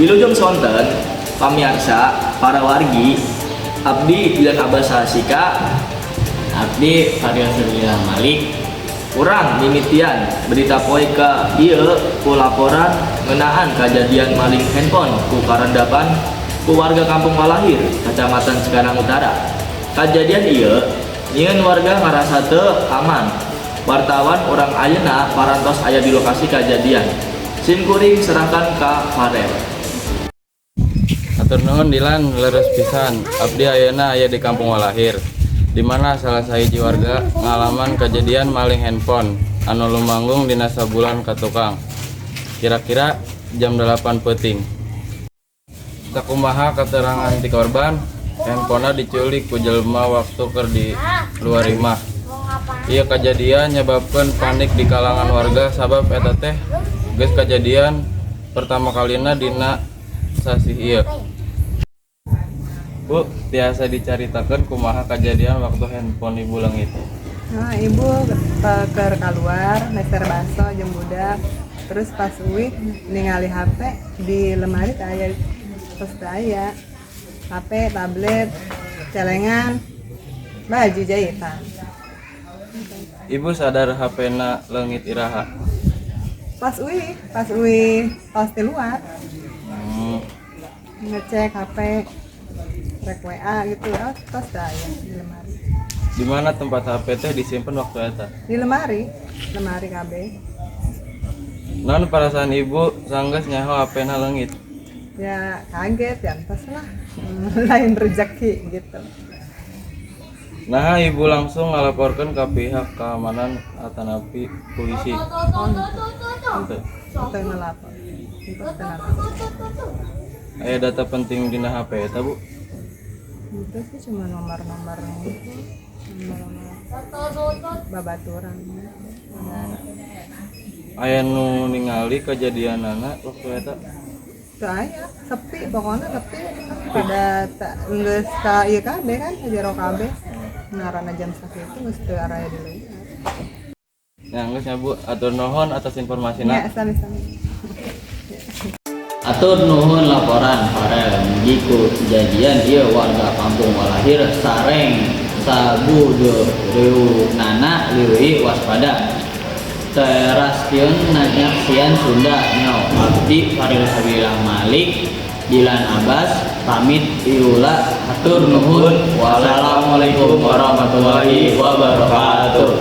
Wilujeng sonten, pamiarsa, para wargi, abdi Dilan Abbas Sasika. Abdi Fadil Sabilillah Malik. Urang mimitian berita poe ka ieu ku laporan ngeunaan kajadian maling handphone ku karendapan ku warga Kampung Walahir, Kecamatan Cikarang Utara. Kajadian ieu nyieun warga ngarasa teu aman. Wartawan urang ayeuna parantos aya di lokasi kajadian. Sim kuring serahkan ka Farel. Hatur nuhun, Dilan. Leres pisan, abdi ayeuna aya di Kampung Walahir, di mana salah sahiji warga ngalaman kejadian maling handphone anu lumanggung dina sabulan katukang, kira-kira jam 8 peuting. Sakumaha keterangan ti korban, handphonena diculik ku jelema waktu keur di luar imah. Ieu kejadian nyebabkeun panik di kalangan warga, sabab eta teh geus kejadian pertama kalina dina sasih ieu. Bu, tiasa dicaritakeun kumaha kejadian waktu handphone Ibu leungit? Nah, Ibu keur keluar meser baso jeung budak. Terus pas uih ningali HP di lemari teh aya, terus teu aya. HP, tablet, celengan, baju jahitan. Ibu sadar HP-na leungit iraha? Pas uih pas di luar ngecek HP rek WA gitu, oh, tos teu aya di lemari. Di mana tempat HP teh disimpan waktu eta? Di lemari, lemari KB. Naon perasaan Ibu sanggeus nyaho HP-na leungit? Ya kaget, ya entos lah. Lain rezeki gitu. Nah, Ibu langsung ngalaporkeun ke pihak keamanan atanapi polisi? Oh, Henteu. Teu ngelapor. Entos teu ngelapor. Aya data penting dina HP eta, Bu? Itu sih cuma nomor-nomor itu, nomor-nomor babaturan. Aya nu ningali kejadianana waktu eta? Teu aya, sepi, pokoknya sepi. Pada geus ka ieu kabeh kan, ka jero kabeh. Ngaranna jam sakitu geus teu araya di luar. Ya, geus nya, Bu, atur nuhun atas informasina. Ya, sami-sami. Atur nuhun laporan, Farel. Mugi ku kejadian ieu warga Kampung Walahir sareng sabudeureunana leuwih waspada. Teraskeun nyaksian Sunda Nyo. Abdi Faril Sabilillah Malik, Dilan Abbas pamit iula, hatur nuhun. Wassalamualaikum warahmatullahi wabarakatuh.